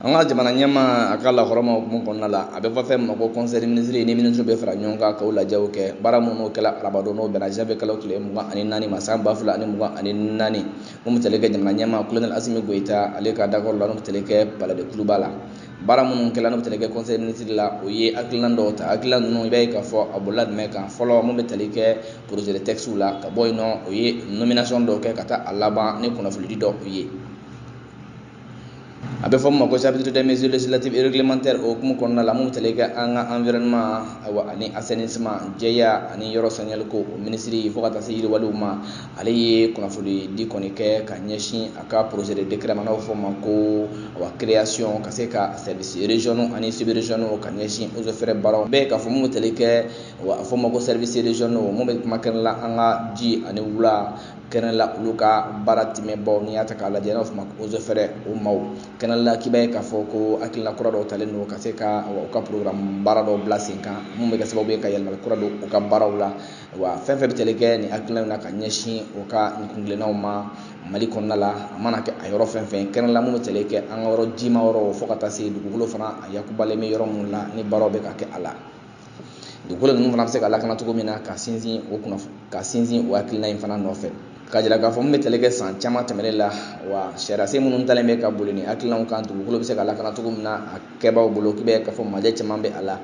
An ka jamana ɲɛmaa a ka lahɔrɔma hukumu kɔnɔna la, a bɛ fɔ fɛn min ma ko conseil des ministres, ni ministre bɛ fara ɲɔgɔn kan k'o lajɛw kɛ. Baara minnu kɛla arabadon, n'o bɛnna janvier kalo tile 24 ma san 2024, mun bɛ tali kɛ jamana ɲɛmaa colonel Asimi Goyita ale ka dakɔrɔ la, n'o bɛ tali kɛ palais de Kuluba la. Baara minnu kɛla, n'o bɛ tali kɛ conseil des ministres la, o ye hakilina dɔw ta. Hakilina ninnu, i b'a ye k'a fɔ a bolila jumɛn kan? Fɔlɔ, mun bɛ tali kɛ projet de texte la, ka bɔ yen nɔ, o ye nomination dɔw kɛ ka taa a laban ni kunnafonidi dɔw ye. A bɛ fɔ min ma ko chapitre des mesures législatives et réglementaires, o hukumu kɔnɔna la, mun bɛ tali kɛ an ka environnement, ayiwa, ani assainissement, jɛya ani yɔrɔ saniyali ko, o minisiri, fo ka taa se yiriwaliw ma, ale ye kunnafoni di kɔni kɛ ka ɲɛsin a ka projet de décret ma, n'a bɛ fɔ o ma ko, awa, création ka se ka service régionaux ani sub-régionaux ka ɲɛsin eaux et forêts baaraw bɛɛ. K'a fɔ mun bɛ tali kɛ, wa a fɔ ma ko service régionaux, mun bɛ kuma kɛnɛ la an ka ji ani wula kɛnɛ la, olu ka baara timɛbaw, n'i y'a ta k'a lajɛ, n'a bɛ fɔ ma ko eaux et forêts, o maaw kɛnɛ la, k'i b'a ye k'a fɔ ko hakilina kura dɔw talen don ka se ka u ka programme baara dɔw bila sen kan, mun bɛ kɛ sababu ye ka yɛlɛmali kura don u ka baaraw la. Wa fɛn fɛn bɛ tali kɛ nin hakilina in na ka ɲɛsin u ka nin kuntilennaw ma Mali kɔnɔna la, a mana kɛ a yɔrɔ fɛn fɛn kɛnɛ la, mun bɛ tali kɛ an ka yɔrɔ jima yɔrɔw, fo ka taa se dugukolo fana a yakubalen bɛ yɔrɔ minnu la, ni baaraw bɛ ka kɛ a la, dugukolo ninnu fana bɛ se ka lakana cogo min na, ka sinsin o kunnafoni, ka sinsin o hakilina in fana nɔfɛ, ka jira k'a fɔ mun bɛ tali kɛ san caman tɛmɛnen la. Wa sariyasen minnu talen bɛ ka boli ni hakilinaw kan, dugukolo bɛ se ka lakana cogo min na, a kɛbaaw bolo, k'i b'a ye k'a fɔ majɛ caman bɛ a la.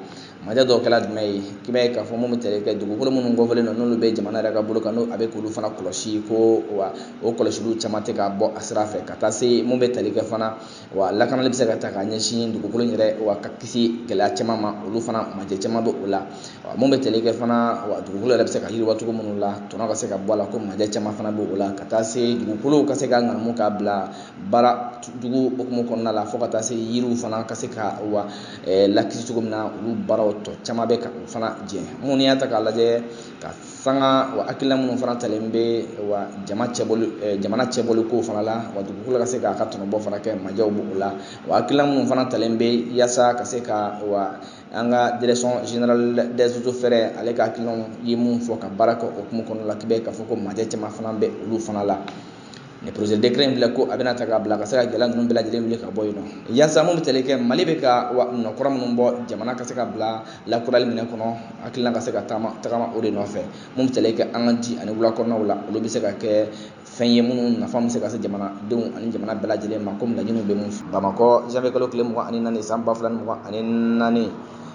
Majɛ dɔw kɛla jumɛn ye? K'i b'a ye k'a fɔ mun bɛ tali kɛ dugukolo minnu kɔfɛlen don, n'olu bɛ jamana yɛrɛ ka bolo kan, n'o a bɛ k'olu fana kɔlɔsi, ko wa o kɔlɔsiliw caman tɛ ka bɔ a sira fɛ, ka taa se mun bɛ tali kɛ fana, wa lakanali bɛ se ka ta ka ɲɛsin dugukolo yɛrɛ, wa ka kisi gɛlɛya caman ma, olu fana majɛ caman bɛ o la. Wa mun bɛ tali kɛ fana, wa dugukolo yɛrɛ bɛ se ka yiriwa cogo minnu la, tɔnɔ ka se ka bɔ a la, ko majɛ caman fana bɛ o la, ka taa se dugukolow ka se ka ŋanamu k'a bila baara dugu hukumu kɔnɔna la, fo ka taa se yiriw fana ka se ka, wa, lakisi cogo min na, olu baaraw tɔ caman bɛ ka o fana jɛ. Mun n'i y'a ta k'a lajɛ ka sanga, wa hakilina minnu fana talen bɛ, wa jama cɛbɔli, jamana cɛbɔli ko fana la, wa dugukolo ka se k'a ka tɔnɔbɔ fana kɛ, majɛw b'o la. Wa hakilina minnu fana talen bɛ yaasa ka se ka, wa, an ka direction générale des eaux et forêts ale ka hakilinaw ye mun fɔ ka baara kɛ o hukumu kɔnɔna la, k'i b'a ye k'a fɔ ko majɛ caman fana bɛ olu fana la. Nin projet décret in filɛ, ko a bɛna ta k'a bila ka se ka gɛlɛya ninnu bɛɛ lajɛlen wuli ka bɔ yen nɔ, yaasa mun bɛ tali kɛ Mali bɛ ka, wa, nɔ kura minnu bɔ, jamana ka se ka bila lakurali minɛ kɔnɔ, hakilina ka se ka taama tagama o de nɔfɛ. Mun bɛ tali kɛ an ka ji ani wula kɔnɔnaw la, olu bɛ se ka kɛ fɛn ye minnu nafa bɛ se ka se jamanadenw ani jamana bɛɛ lajɛlen ma, komi laɲiniw bɛ mun fɛ. Bamakɔ, janvier kalo tile 24 san 2024,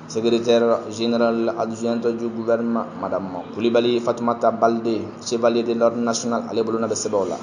secrétaire général adjointe du gouvernement, madame Coulibaly Fatoumata Baldé, chevalier de l'ordre national, ale bolona bɛ sɛbɛnw la.